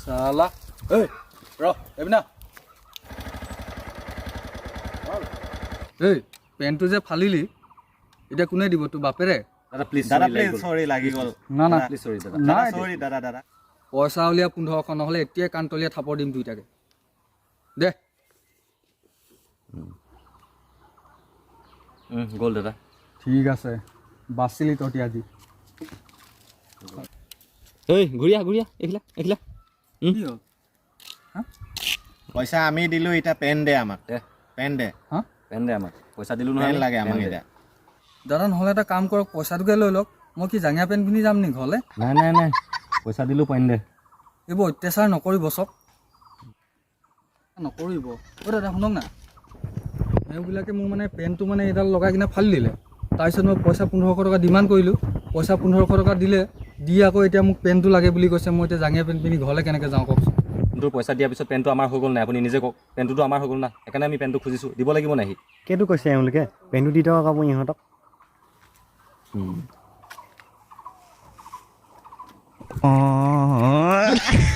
চালা, ঐ ৰ এইপিনে। ঐ, পেণ্টটো যে ফালিলি, এতিয়া কোনে দিব? তোৰ বাপেৰে? দাদা প্লিজ। দাদা প্লিজ, চৰি, লাগি গ'ল। না না। প্লিজ চৰি দাদা। নাই। চৰি দাদা, দাদা। পইচা উলিয়া 1500, নহ'লে এতিয়াই কাণতলীয়া থাপৰ দিম দুইটাকে দে। গ'ল দাদা। ঠিক আছে, বাচিলি তহঁতি আজি। ঐ, ঘূৰি আহ, ঘূৰি আহ, এইখিলা এইখিলা। কি হ'ল? পইচা আমি দিলো, এতিয়া পেন দে আমাক। দে। পেন দে। হা? পেন দে আমাক, পইচা দিলো নহয় পেন আমি। লাগে আমাক পেন দে। এতিয়া। দাদা, নহ'লে এটা কাম কৰক, পইচাটোকে লৈ লওক। মই কি জাঙিয়া পেণ্ট পিন্ধি যাম নি ঘৰলৈ? নাই নাই নাই, পইচা দিলো, পেন দে। এইবোৰ অত্যাচাৰ নকৰিব চব নকৰিব। অ' দাদা, শুনক না, এওঁবিলাকে মোৰ মানে পেণ্টটো মানে এইডাল লগাই কিনে ফালি দিলে। তাৰপিছত মই পইচা 1500 টকা ডিমাণ্ড কৰিলোঁ। পইচা 1500 টকা দিলে, দি আকৌ এতিয়া মোক পেণ্টটো লাগে বুলি কৈছে। মই এতিয়া জাঙিয়া পেণ্ট পিন্ধি ঘৰলৈ কেনেকৈ যাওঁ কওকচোন? তোৰ পইচা দিয়াৰ পিছত পেণ্টটো আমাৰ হৈ গ'ল নাই? আপুনি নিজে কওক, পেণ্টটোতো আমাৰ হৈ গ'ল না? সেইকাৰণে আমি পেণ্টটো খুজিছোঁ, দিব লাগিব নাই সি? কেইটো কৈছে এওঁলোকে? পেণ্টটো দি দিয়ক আকৌ ইহঁতক। অঁ।